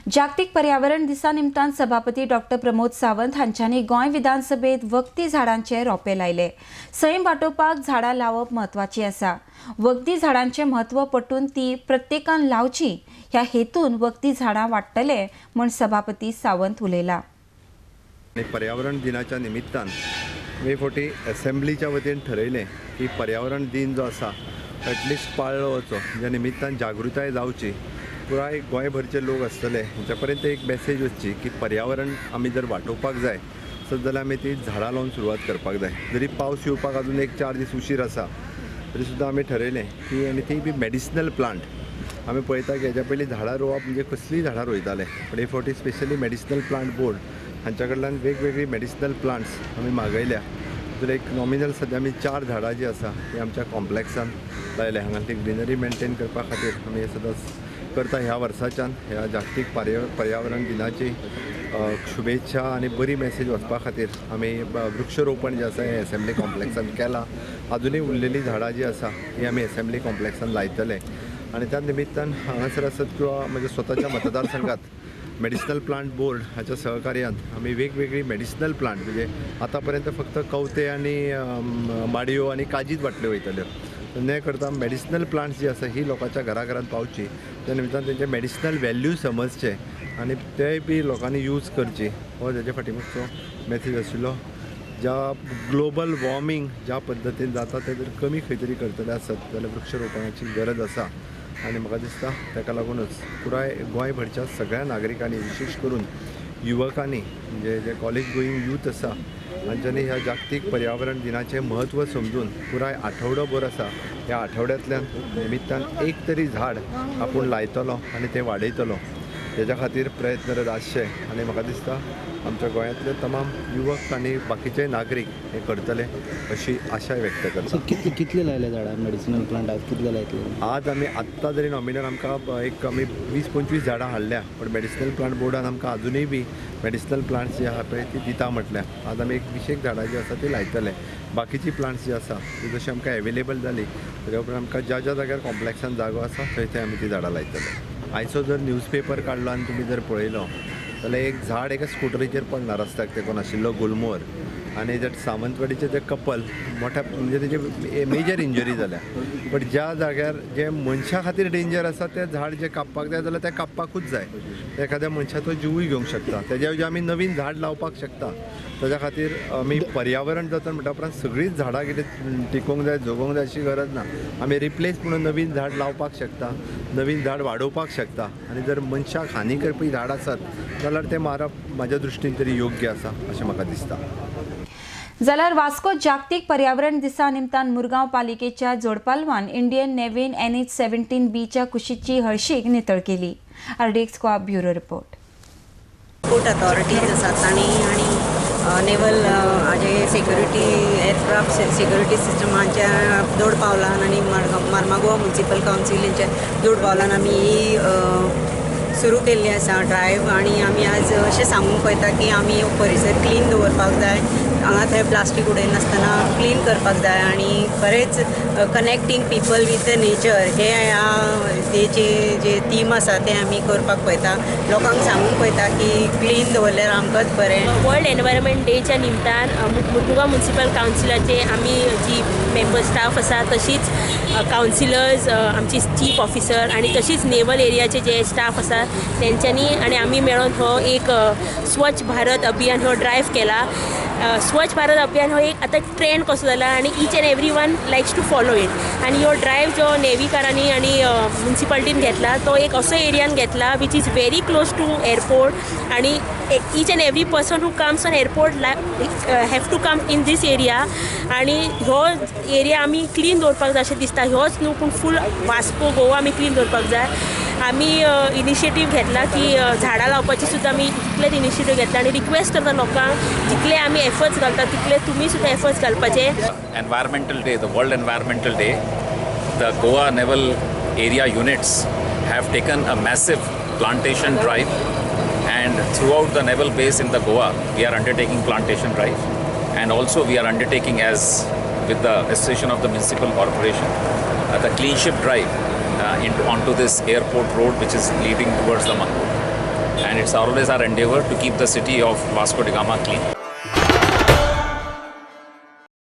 जागतीक पर्यावरण दिसा निमतान सभापती डॉक्टर प्रमोद सावंत हांच्यांनी गोंय विधानसभेत वखदी झाडांचे रोपे लायले. सैम वाटोवपाक झाडां लावप म्हत्वाची आसा. वखदी झाडांचें म्हत्व पटून ती प्रत्येकान लावची ह्या हेतून वखदी झाडां वाडटले म्हूण सभापती सावंत उलयला. आनी पर्यावरण दिनाच्या निमित्तान आमी फावटी एसेंब्लीच्या वतीन ठरयलें की पर्यावरण दिन जो आसा एटलिस्ट पाळ्ळो वचो, ज्या निमित्तान जागृताय जावची, पुराय गोंयभरचे लोक आसतले हेंच्या पर्यंत एक मॅसेज वचची की पर्यावरण आमी जर वाटोवपाक जाय सद जाल्यार आमी ती झाडां लावन सुरवात करपाक जाय. जरी पावस येवपाक अजून एक 4 दीस उशीर आसा तरी सुद्दां आमी ठरयलें की आनी ती बी मेडिसिनल प्लांट आमी पळयता की हेच्या पयलीं झाडां रोवप म्हणजे कसलीय झाडां रोयताले, पूण हे फावटी स्पेशली मेडिसिनल प्लांट बोर्ड हांच्या कडल्यान वेगवेगळी मेडिसिनल प्लांट्स आमी मागयल्या. तर एक नॉमिनल सद्या आमी 4 झाडां जी आसा ती आमच्या कॉम्प्लेक्सान लायल्या. हांगा ती ग्रिनरी मेनटेन करपा खातीर आमी हे सदांच करता. ह्या वर्साच्यान ह्या जागतीक पर्यावरण दिनाची शुभेच्छा आनी बरी मॅसेज वचपा खातीर आमी वृक्षरोपण जें आसा हें एसेंब्ली कॉम्प्लेक्सान केलां. आजुनूय उरलेलीं झाडां जीं आसा ती आमी एसेंब्ली कॉम्प्लेक्सान लायतले आनी त्या निमित्तान हांगासर आसत किंवा म्हज्या स्वताच्या मतदारसंघात मेडिसिनल प्लांट बोर्ड हाच्या सहकार्यान आमी वेगवेगळी मेडिसिनल प्लांट म्हणजे आतां पर्यंत फक्त कवथे आनी माडयो आनी काजीच वांटल्यो वयताल्यो, न करता मेडिसिनल प्लांट्स जी आसा ही लोकांच्या घराघरांत पावची, त्या निमित्तान तेंचे मेडिसिनल व्हॅल्यू समजचे आनी तेय बी लोकांनी यूज करची, हो तेजे फाटीमागचो मॅसेज आशिल्लो. ज्या ग्लोबल वॉर्मींग ज्या पद्दतीन जाता तें जर कमी खंय तरी करतले आसत जाल्यार वृक्षरोपणाची गरज आसा आनी म्हाका दिसता ताका लागूनच पुराय गोंयभरच्या सगळ्या नागरिकांनी विशेश करून युवकांनी म्हणजे जे कॉलेज गोईंग यूथ आसा हांच्यांनी ह्या जागतीक पर्यावरण दिनाचें म्हत्व समजून पुराय आठवडोभर आसा ह्या आठवड्यांतल्यान निमित्तान एक तरी झाड आपूण लायतलो आनी तें वाडयतलो तेज्या खातीर प्रयत्नरत आसचे आनी म्हाका दिसता आमच्या गोंयांतले तमाम युवक आनी बाकीचे नागरीक हे करतले अशी आशा व्यक्त करता. कितले लायले झाडां मेडिसिनल प्लांट आज कितले लायतले? आज आमी आत्तां जरी नॉमिनल आमकां एक आमी 20-25 झाडां हाडल्या, पण मेडिसिनल प्लांट बोर्डान आमकां आजुनूय बी मेडिसिनल प्लांट्स जी आहा पळय ती दिता म्हटल्या. आज आमी एक 20 झाडां जी आसा ती लायतले. बाकीची प्लांट्स जी आसा ती जशी आमकां एवेलेबल जाली तेज्या उपरांत आमकां ज्या ज्या जाग्यार कॉम्प्लेक्सान जागो आसा थंय थंय आमी ती झाडां लायतले. आयचो जर न्यूजपेपर काडलो आनी तुमी जर पळयलो जाल्यार एक झाड एका स्कुटरीचेर पडना रस्त्याक तेंकून आशिल्लो गुलमोहर आनी जे सावंतवाडीचें तें कपल मोठ्या म्हणजे तेजे मेजर इंजरी जाल्या. बट ज्या जाग्यार जे मनशा खातीर डेंजर आसा तें झाड जें कापपाक जाय जाल्यार तें कापपाकूच जाय, एखाद्या मनशाचो जिवूय घेवंक शकता. तेज्या ऐवजी आमी नवीन झाड लावपाक शकता. ताज्या खातीर आमी पर्यावरण जतन म्हणटा उपरांत सगळींच झाडां कितें टिकोवंक जाय जगोवंक जाय अशी गरज ना. आमी रिप्लेस म्हणून नवीन झाड लावपाक शकता, नवीन झाड वाडोवपाक शकता आनी जर मनशाक हानी करपी झाड आसत जाल्यार तें मारप म्हाज्या दृश्टीन तरी योग्य आसा अशें म्हाका दिसता. जाल्यार वास्को जागतीक पर्यावरण दिसा निमतान मुरगांव पालिकेच्या जोडपालवान इंडियन नेव्हीन NH 17 बीच्या कुशीची हळशीक नितळ केली. RDX co-op bureau report. Port authorities आसात तांणी आनी नेवल हाजे सेक्युरिटी एअरक्राफ्ट सेक्युरिटी सिस्टम हांच्या जोड पावलान आनी मार्मागोवा म्युनिसिपल कावन्सील हेंच्या जोड पावलान आमी ही सुरू केल्ली आसा ड्रायव्ह. आनी आमी आज अशें सांगूंक पळयता की आमी परिसर क्लीन दवरपाक जाय, हांगा थंय प्लास्टीक उडयनासतना क्लीन करपाक जाय आनी खरेंच connecting people with the nature हे ह्या तेचे जे थीम आसा तें आमी करपाक पळयता. लोकांक सांगूंक पळयता की क्लीन दवरल्यार आमकांच बरें. वर्ल्ड एनवायरमेंट डेच्या निमतान मुरगांव म्युनिसिपल कावन्सिलाचे आमी जी मेंबर स्टाफ आसा तशीच कावन्सिलर्स, आमची चीफ ऑफिसर आनी तशीच नेवल एरियाचे जे स्टाफ आसा तेंच्यांनी आनी आमी मेळोन हो एक स्वच्छ भारत अभियान हो ड्रायव्ह केला. स्वच्छ भारत अभियान हो एक आतां ट्रेंड कसो जाला आनी each and every one likes to follow it. आनी हो ड्रायव्ह जो नेव्हीकारांनी आनी म्युनिसिपालिटीन घेतला तो एक असो एरियान घेतला which is very close to airport आनी each and every person who comes on airport have to come in this area. आनी हो एरिया आमी क्लीन दवरपाक जाय अशें दिसता. ह्योच न्हू पूण फूल वास्को गोवा आमी क्लीन दवरपाक जाय. आमी इनिशिएटीव घेतला की झाडां लावपाची सुद्दां आमी तितलेच इनिशिएटीव घेतला आनी रिक्वेस्ट करता लोकांक जितले आमी एफर्ट्स घालता तितले तुमी सुद्दां एफर्ट्स घालपाचे. Environmental Day, the World Environmental Day, the Goa Naval Area units have taken a massive plantation drive, and throughout the naval base in the Goa we are undertaking plantation drive, and also we are undertaking, as with the Association of the Municipal Corporation, the clean ship drive onto this airport road which is leading towards the Mangur. And it's always our endeavor to keep the city of Vasco da Gama clean.